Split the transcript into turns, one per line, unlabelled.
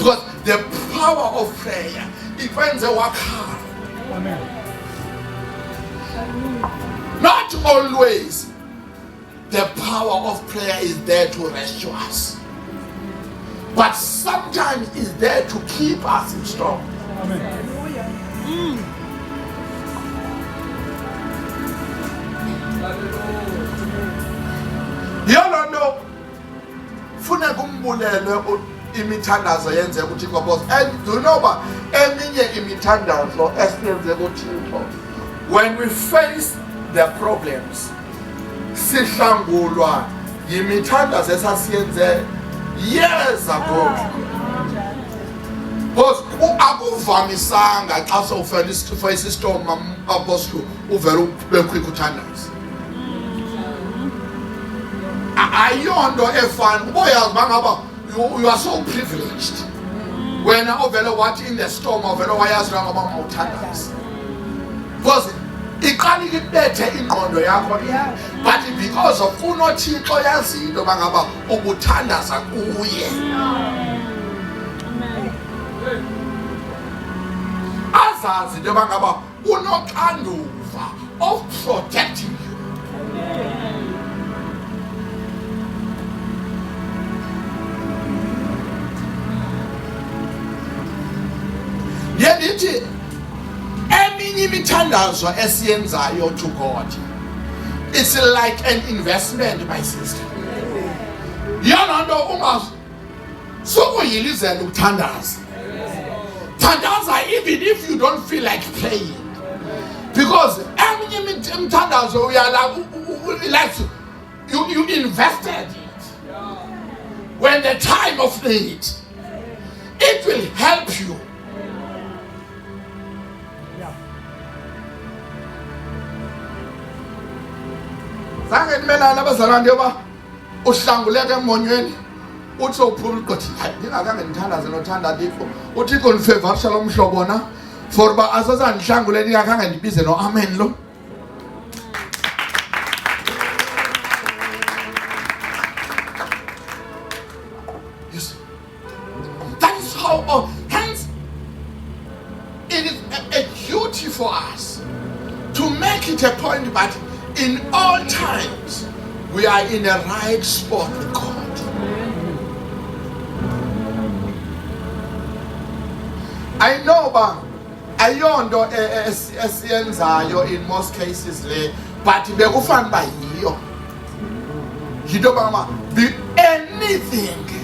Because the power of prayer ikwenze wakhala.
Amen.
Not always the power of prayer is there to rescue us. But sometimes it's there to keep us in strong.
Amen.
Yiyo loo nto funeka umbulele imithandazo yenze kuThixo because and do you know uba eminye imithandazo esiyenze kuThixo when we face the problems sihlangulwa yimithandazo esasiyenze years ago. Because akuvamisanga xa sewufela face istorm apostle uvele ube quick uthandaze. Ayonto efana uboyazi uba ngaba you are so privileged wena ovele wathi in the storm ovele wayazi uba ngaba mawuthandaze, because iqala ikubethe ingqondo yakho, but because of kunoThixo yazi into yoba ngaba ubuthandaza kuye, azazi into yoba ngaba unoxanduva of protecting you. Ndiye ndithi eminye imithandazo esiyenzayo to God, it's like an investment, my sister. Yona nto ungasukuyilizela ukuthandaza. Thandaza even if you don't feel like praying, because eminye imithandazo uyala like you invested it. When the time of need, it will help you. Zange nimelane abazalwane yoba uhlanguleka emonyweni, uthi uphuma uqothi, hayi, ndingakhange ndithandaze nothanda Thixo, uThixo ndifevarisha lo mhlobo na for uba asazandihlangule ndingakhange ndibize no-amen lo. You see? That is how, oh, hence, it is a duty for us to make it a point that in all times we are in the right spot with God. I know ba ayonto esiyenzayo in most cases le, but bekufana uba yiyo yinto yoba be anything.